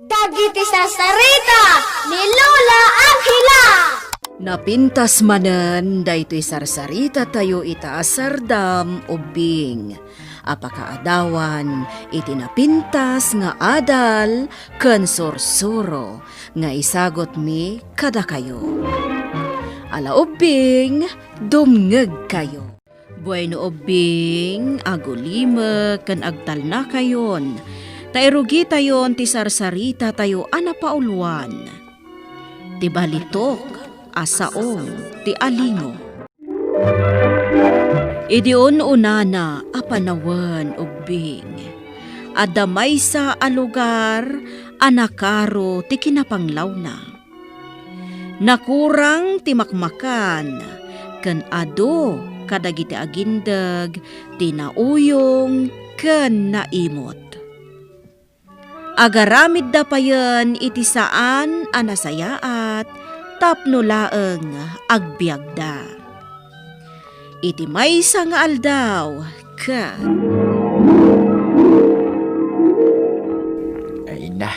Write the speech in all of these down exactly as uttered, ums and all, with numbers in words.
Dagiti sarsarita ni Lola Angela. Napintas manen daytoy sarsarita tayo ita a sardam ubbing a pakaadawan iti napintas nga adal ken sursuro nga isagutmi kadakayo. Ala ubbing, dumngegkayo. Bueno ubbing, agulimek ken agtalnakayon, ta irugitayon ti sarsarita tayo a napauluan. Ti balitok a saong ti alingo. Idi un-unana a panawen ubbing, adda maysa a lugar a nakaro ti kinapanglawna. Nakurang ti makmakan ken adu kadagiti agindeg ti nauyong ken naimot. Agaramidda payen iti saan a nasayaat tapno laeng agbiagda. Iti maysa nga aldaw, ket Ay na,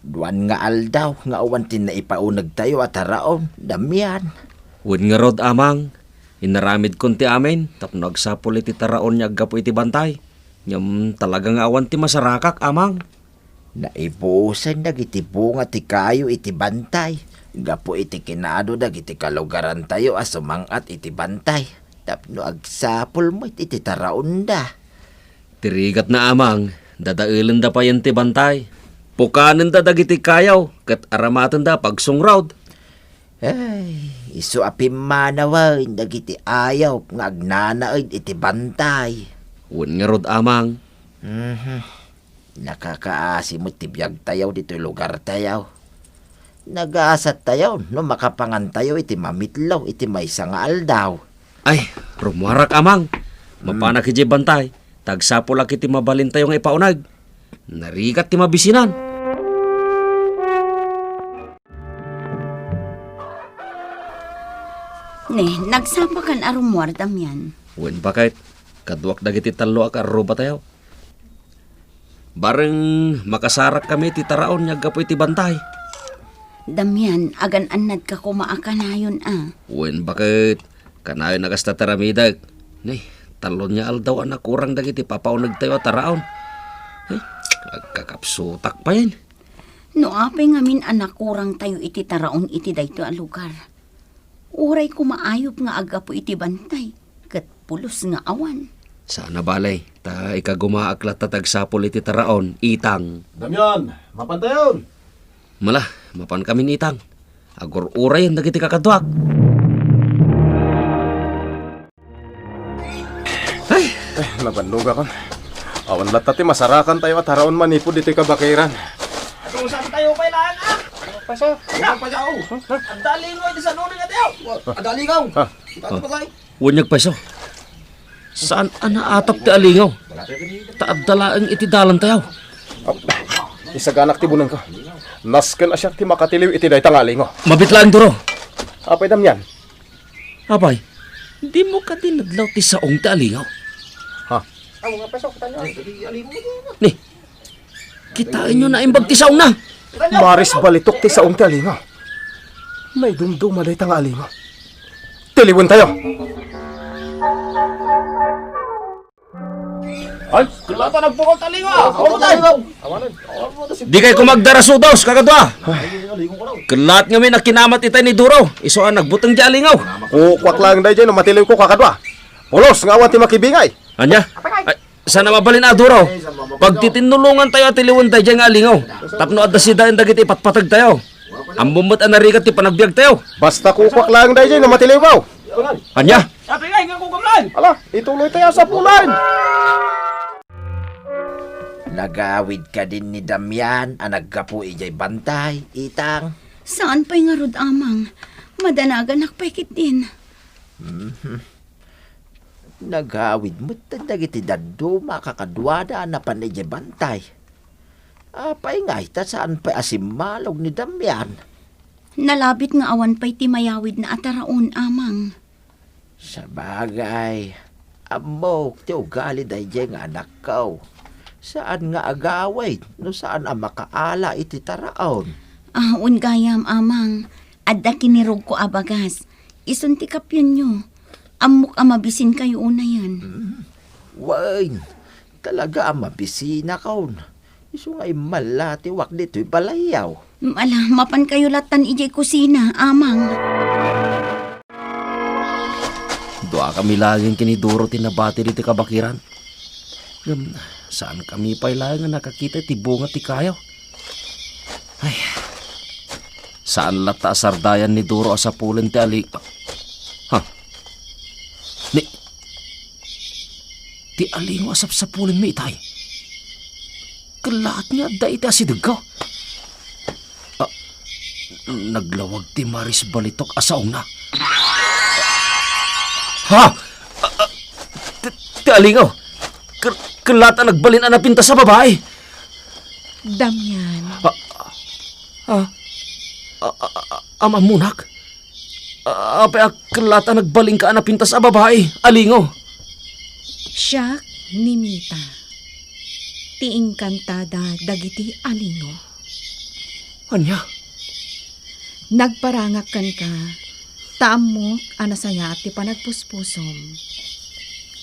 duan nga aldaw nga awan ti naipaunegtayo a taraon, Damian. Wen ngarud, Amang, inaramidkon ti amin tapno agsapul iti taraon nga aggapu iti bantay. Ngem talaga nga awan ti masarakak, Amang. Naibusen dagiti bunga ti kayo iti bantay gapu iti kinado dagiti kalugarantayo a sumang-at iti bantay tapno agsapul met iti taraonda. Ti rigatna, Amang, dadaelenda payen ti bantay. Pukanenda dagiti kayo ket aramatenda pagsungrod. Ay, isu a pimmanawen dagiti ayup nga agnanaed iti bantay. Wen ngarud, Amang. Mhm. Nakakaasi met ti biagtayo ditoy lugartayo. Nagasattayo no makapangantayo iti mamitlo iti maysa nga aldaw. Ay, rummuarak, Amang. Hmm. Mapanak idiay bantay, ta agsapulak iti mabalintayo nga ipauneg. Narigat ti mabisinan. Ne, nagsapakan a rummuar, Damian. Wen, baket, kaduak dagiti tallo a karrubatayo. Bareng makasarakkami iti taraon nga aggapu iti bantay. Damian, agan-annadka koma a kanayon a. Wen, baket, kanayon a kasta ti aramidek. Ne, tallo nga aldaw a nakurang dagiti papaunegtayo a taraon. Eh, agkakapsutak payen. No apay ngamin a nakurangtayo iti taraon iti daytoy a lugar? Uray koma ayup nga aggapu iti bantay, ket pulos nga awan. Saan a bale, ta ikagumaak latta ti agsapul iti taraon, Itang. Damian, mapantayon! Mala, mapankamin, Itang. Agur-urayen dagiti kakaduak. Ay! Eh, nabannogakon. Awan latta ti masarakantayo a taraon manipud ditoy kabakiran. Adusantayo pay laeng, a. Paso. Paso. Adda alingo iti sanuneng a tayo. Adda alingo. Ha? Ita ti patay. Wen, agpayso. Saan a naatap ti alingo? Ta adda laeng iti dalantayo. Ap, isaganak ti bunengko. Nasken a siak ti makatiliw iti dayta nga alingo. Mabit laeng, Duro. Apay, Damian? Apay, dimo kadi nadlaw ti saong ti alingaw? Ha? Ni, kitaenyo naimbag ti saongna. Maris balitok ti saong ti alingaw. Naidumduma dayta nga alingaw. Tiliwentayo. Ay, kellat a nagpukol ti alingaw. Awan mo tayo. Dikay koma agdarasu daws, kakadua. Kellat ngamin a kinamat itay ni Duro. Isu a nagbuteng ti alingaw. Kukuak laeng daydiay no matiliwko, kakadua. Pulos nga awan ti makibingay. Ania? Ay, saan a mabalin a, Duro. Pagtitinnulongantayo a tiliwen daydiay nga alingaw. Tapno adda sidaen dagiti ipatpategtayo. Ammom met a narigat ti panagbiagtayo. Basta kukuak laeng daydiay no matiliwko. Ania? Apay nga, kukuam laeng. Ala, ituloytayo a sapulan. Nagawid kadin ni Damian a naggapu idiay bantay, Itang? Saan pay ngarud, Amang. Madanaganak pay ketdin. Mhm. Nagawid met dagiti dadduma a kakaduada a napan idiay bantay. Apay ngay ta saan pay a simmalog ni Damian? Nalabit nga awan pay ti mayawidna a taraon, Amang. Sabagay, ammok ti ugali daydiay nga anakko. Saan nga agawid no saan a makaala iti taraon? Ah, wen gayam, Amang. Adda kinirugko a bagas. Isun ti kapionyo. Ammok a mabisinkayo unayen. Hmm. Wen, talaga a mabisinakon. Isu nga immallatiwak ditoy balayyo. Ala, mapankayo lattan idiay kusina, Amang. Duakami laengen ken ni Doro ti nabati ditoy kabakiran. Ngem saankami pay laeng a nakakita iti bunga ti kayo. Ay, saan latta a sardayan ni Doro a sapulen ti ali-, ha? Ni, ti alingo a sapsapulenmi itay? Kellaat nga adda iti asidegko. Ah, naglawag ti marisbalitok a saongna. Ha? Ah, ah, ti, ti alingo. Kel-, kellaat a nagbalin a napintas a babai. Damian. Ah, ah, ah, ah, ah, am-ammonak? Ah, apay a kellaat a nagbalinka a napintas a babai, alingo? Siak ni Mita, ti inkantada dagiti alingo. Ania? Nagparangak kenka, ta ammok a nasayaat ti panagpuspusom.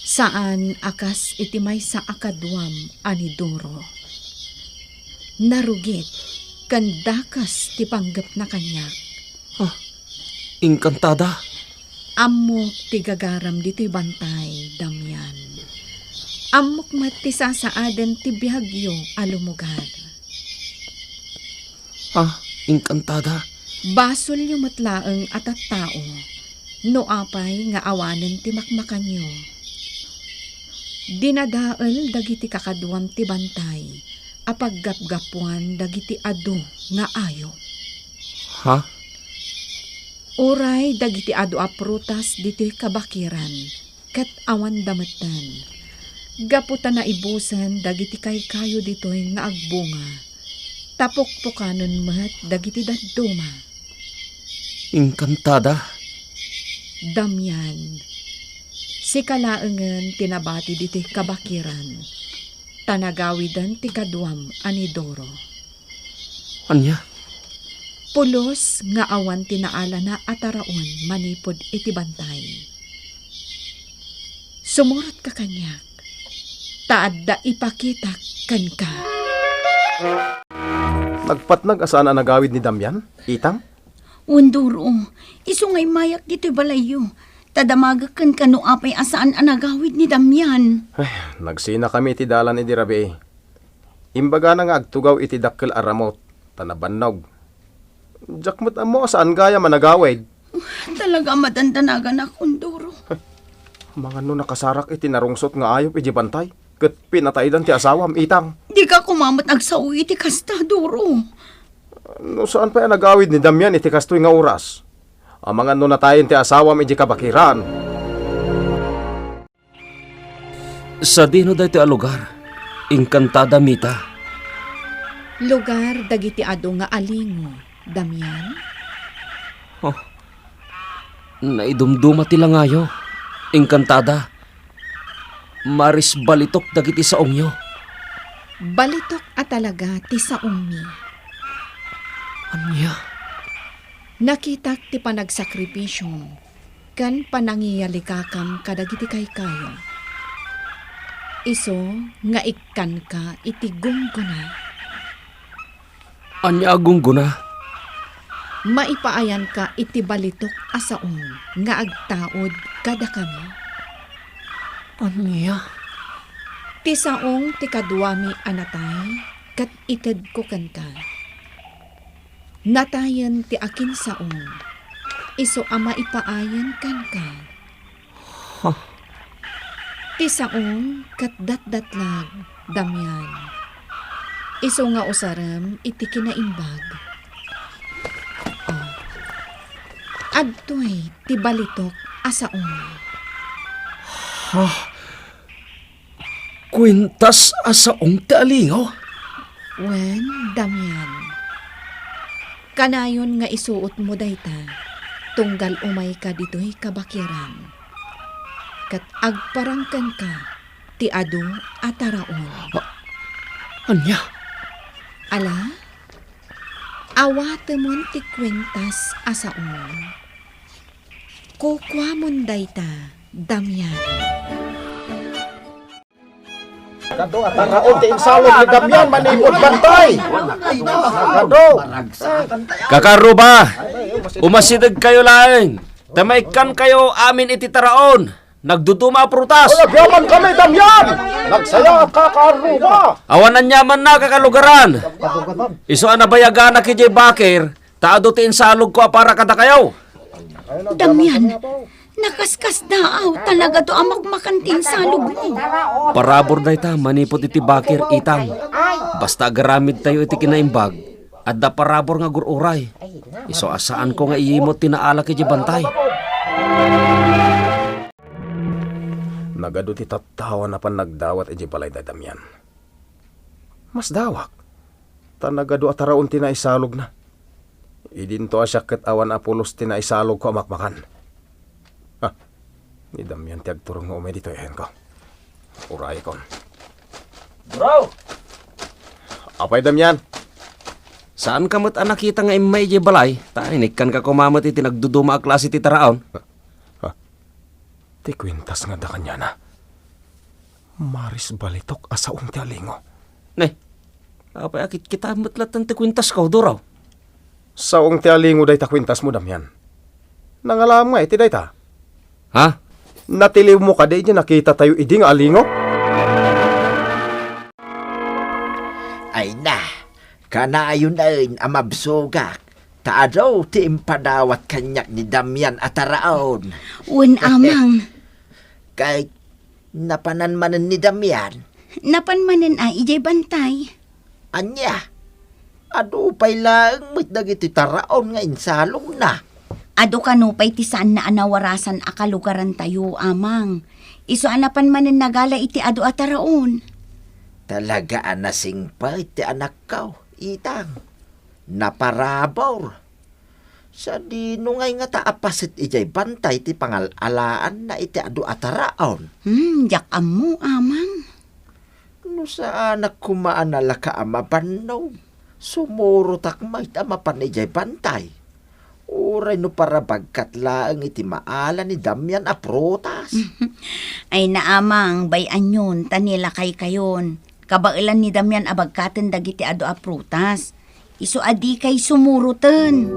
Saan a kas iti maysa a kaduam a ni Doro. Narugit ken dakes ti panggepna kaniak. Ah, inkantada. Ammok ti gagaram ditoy bantay, Damian. Ammok met ti sasaaden ti biagyo a lumugar. Ah, inkantada. Basolyo met laeng a tattao no apay nga awanen ti makmakanyo. Dinadael dagiti kakaduam ti bantay a paggapgapuan dagiti adu nga ayup. Ha? Uray dagiti adu a prutas ditoy kabakiran ket awanda metten. Gapu ta naibusen dagiti kaykayo ditoy nga agbunga, ta pukpukanen met dagiti dadduma. Inkantada. Damian, sika laengen ti nabati ditoy kabakiran, ta nagawiden ti kaduam a ni Doro. Ania? Pulos nga awan ti naalana a taraon manipud iti bantay. Sumurotka kaniak, ta adda ipakitak kenka. Nagpatnag a saan a nagawid ni Damian, Itang? Wen, Doro, isu nga immayak ditoy balayyo, ta damagek kenka no apay a saan a nagawid ni Damian. Ay, nagsinakami iti dalan idi rabii. Imbagana nga agtugaw iti dakkel a ramut, ta nabannog. Diak met ammo a saan gayam a nagawid. Talaga a madandanaganak, Doro. Amangan no nakasarak iti narungsot nga ayup idiay bantay, ket pinataydan ti asawam, Itang. Dika koma met agsao iti kasta, Doro. No saan pay a nagawid ni Damian iti kastoy nga oras, amangan no natayen ti asawam idiay kabakiran. Sadino daytoy a lugar? Inkantada, Mita. Lugar dagiti adu nga alingo, Damian. Oh, naidumduma ti langayo. Inkantada. Marisbalitok dagiti saongyo. Balitok a talaga ti saongmi. Ania? Nakitak ti panagsakripisyom ken panangiyalikakam kadagiti kaykayo. Isu nga ikkanka iti gunggona. Ania a gunggona? Maipaayanka iti balitok a saom nga agtaud kadakami. Ania? Ti saong ti kaduami a natay ket itedko kenka. Natayen ti akinsaong, isu a maipaayan kenka. Ha? Ti saong ket datdatlag, Damian. Isu nga usarem iti kinaimbag. Oh. Adtoy ti balitok a saong. Ha? Kuintas a saong ti alingo? Wen, Damian. Kanayon nga isuotmo dayta, tunggal umayka ditoy kabakiran. Ket agparang kenka ti adu a taraon. Ah, Ania? Ala, awatemon ti kuentas a saom. Kukuamon dayta, Damian. Kado, ataraon ti insalog ni Damian manipud bantay. Kado. Kakarruba, umasidegkayo laeng, ta maikkankayo amin iti taraon. Nagduduma a prutas. Ay, agyaman kami, Damian! Nagsayaat, kakarruba! Awan aniamanna, kakalugaran. Isu a nabayaganak idiay bakir, ta adu ti insalogko a para kadakayo. Damian, nakaskasdaaw, ta nagadu a makmakan ti insalogmo. Parabur dayta manipud iti bakir, Itang. Basta agaramidtayo iti kinaimbag, adda parabur nga agur-uray. Isu a saanko nga iyimut ti naalak idiay bantay. Nagadu ti tattao a napan nagdawat idiay balay da Damian. Masdawak, ta nagadu a taraon ti naisalogna. Idinto a siak ket awan a pulos ti naisalogko a makmakan. Ha, ni Damian ti agturong nga umay ditoy ayanko. Urayekon. Bro! Apay, Damian? Saanka met a nakita nga immay idiay balay, ta inikkanka koma met iti nagduduma a klase ti taraon. Ha? Ti kuentas nga adda kaniana, Maris Balitok a saong ti alingo. Ne, apay a kitkitaem met latta ti kuentasko, Duraw? Saong ti alingo dayta kuentasmo, Damian. Nangalaam nga iti dayta? Ha? Natiliwmo kadi idi nakitatayo idi nga alingo? Ay na, kanayon a mabsogak, ta adu ti impadawat kaniak ni Damian a taraon. Wen, Amang. Kay napanan manen ni Damian? Napan manen a idiay bantay. Ania? Adu pay laeng met dagiti taraon nga insalogna. Adu kano pay ti saanna a nawarasan a kalugarantayo, Amang. Isu a napan manen nagala iti adu a taraon. Talaga a nasingpet ti anakko, Itang. Naparabur. Sadino ngay ngata a paset idiay bantay ti pangal-alaanna iti adu a taraon? Hmm, diak ammo, Amang. No saanak koma a nalaka a mabannog, sumurotak met a mapan idiay bantay. Uray no parabagkat laeng iti maala ni Damian a prutas. Ay na, Amang, bay-anyon, ta nilakaykayon. Kabaelan ni Damian a bagkaten dagiti adu a prutas. Isu a dikay sumuroten.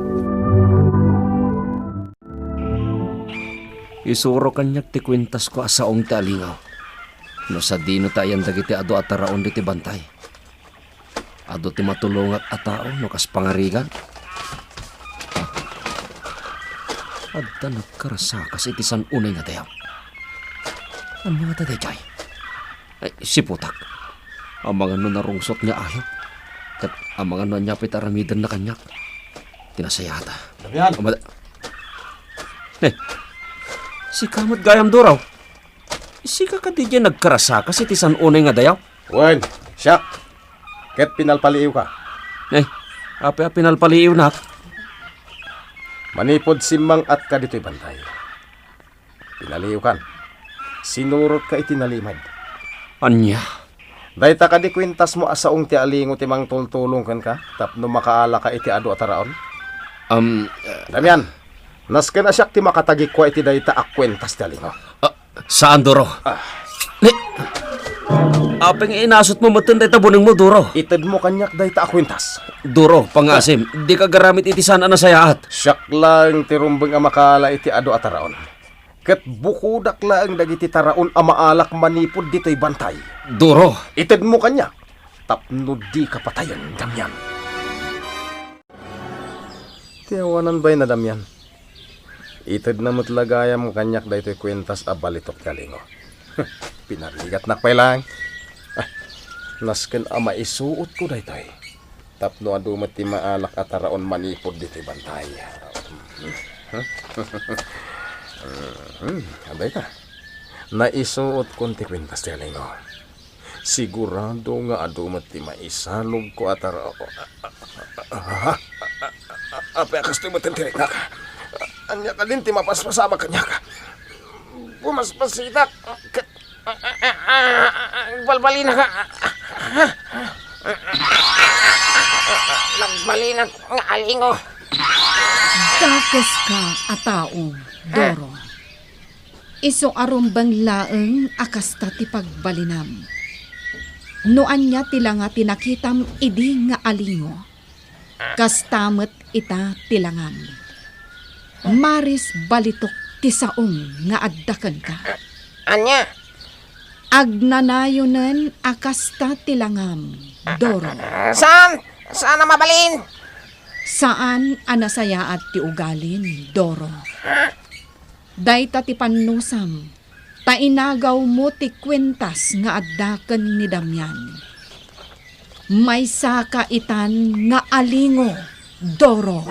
Isuro kaniak ti kuentasko a saong ti alingaw. No sadino ta ayan dagiti adu a taraon diti bantay. Adu ti matulongak a tao no kas pangarigan. Adda nagkarasakas iti san-unay nga dayaw. Ania ngata daydiay? Ay, siputak. Amangan no narungsot nga ayat. Ket amangan no ania pay ti aramidenna kaniak. Ti nasayaat. Damian! Amada-, ne, sika met gayam, Duraw. Sika kadi diay nagkarasakas iti san-unay nga dayaw? Wen, siak. Ket pinalpaliiwka. Ne, apay a pinalpaliiwnak? Manipud simmang-atka ditoy bantay. Pinaliiwkan. Sinurotka iti nalimed. Ania? Dayta kadi kuentasmo a saong ti alingo ti mangtultulong kenka tapno makaalaka iti adu a taraon? Am, eh, Damian, nasken a siak ti makatagikua iti dayta a kuentas ti alingo. Ah, saan, Duro? Ah. Ni, apay nga inasutmo metten dayta bunengmo, Duro? Itedmo kaniak dayta a kuentas. Duro, pangasim, dika agaramid iti saan a nasayaat. Siak laeng ti rumbeng a makaala iti adu a taraon. Ket bukodak laeng dagiti taraon a maalak manipud ditoy bantay. Duro! Itedmo kaniak tapno dika patayen, Damian. Ti awanan bay na, Damian. Itedna met la gayam kaniak daytoy kuentas a balitok ti alingo. Pinarigatnak pay laeng. Ah, nasken a maisuotko daytoy. Tapno adu met ti maalak a taraon manipud ditoy bantay. Hmm, adayta. Naisuotkon ti kuentas ti alingo. Sigurado nga adu met ti maisalogko a taraon. Apay a kastoy met ti riknak? Ania kadin ti mapaspasamak kaniak? Pumaspasitak ket balbalinak. Nagbalinak nga alingo. Dakeska a tao, Doro. Isu a rumbeng laeng a kasta ti pagbalinam. No ania ti langa ti nakitam idi nga alingo, kasta met ita ti langam. Maris balitok ti saong nga adda kenka. Ania? Agnanayonen a kasta ti langam, Doro. Saan? Saan a mabalin? Saan a nasayaat ti ugalim, Doro. Dayta ti pannusam, ta inagawmo ti kuentas nga adda ken ni Damian. Maysaka itan nga alingo, Doro.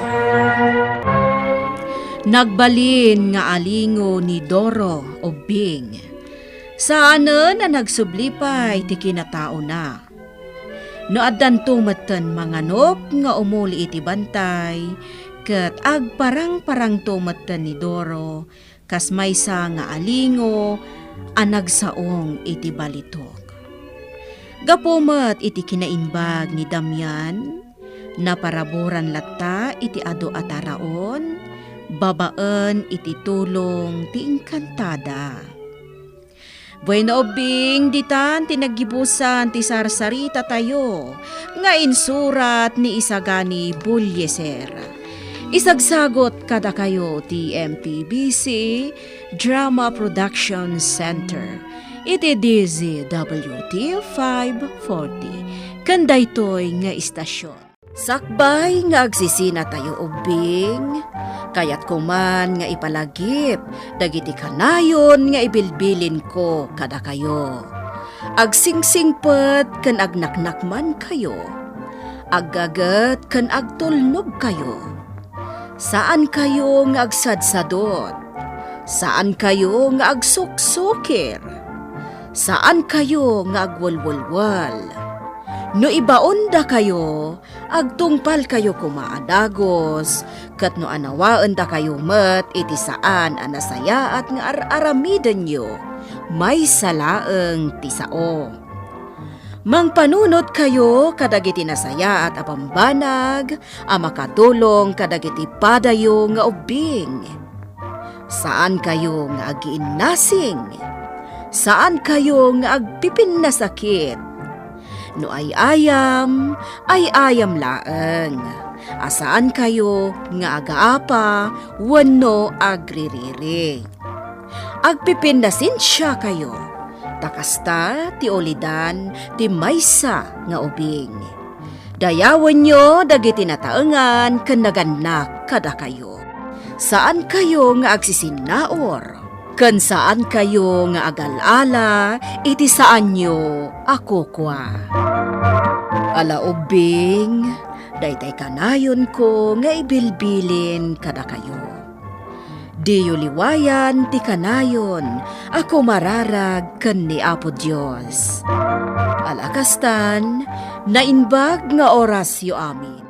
Nagbalin nga alingo ni Doro, Ubbing. Saanen a nagsubli pay ti kinataona. No addanto metten manganop nga umuli iti bantay, ket agparangparangto metten ni Doro kas maysa nga alingo a nagsaong iti balitok. Gapu met iti kinaimbag ni Damian, naparaburan latta iti adu a taraon babaen iti tulong ti engkantada. Bueno, Ubbing, ditan ti naggibusan ti sarsaritatayo nga insurat ni Isagani Bullieser. Isagsagut kadakayo ti M P B C Drama Production Center iti D Z W T five forty ken daytoy nga istasyon. Sakbay nga agsisinatayo, Ubbing, kayatko man nga ipalagip dagiti kanayon nga ibilbilinko kadakayo. Agsingsingpet ken agnaknakmankayo. Aggaget ken agtulnogkayo. Saankayo nga agsadsadot. Saankayo nga agsuksukir. Saankayo nga agwelwelwel. No ibaondakayo, agtungpalkayo koma a dagus, ket no anawaendakayo met iti saan a nasayaat nga ar-aramidenyo, maysa laeng ti sao. Mangpanunotkayo kadagiti nasayaat a bambanag a makatulong kadagiti padayo nga ubbing. Saankayo nga agiinnasing. Saankayo nga agpipinnasakit. No ay-ayam, ay-ayam laeng. A saankayo nga agaapa wenno agririri. Agpipinnasensiakayo, ta kasta ti ulidan ti maysa nga ubing. Dayawenyo dagiti nataengan ken nagannak kadakayo. Saankayo nga agsisinnaur, ken saankayo nga agal-ala iti saanyo a kukua. Ala ubbing, daytay kanayonko nga ibilbilin kadakayo. Diyo liwayan ti kanayon a kumararag ken ni Apo Dios. Ala kastan, naimbag nga orasyo amin.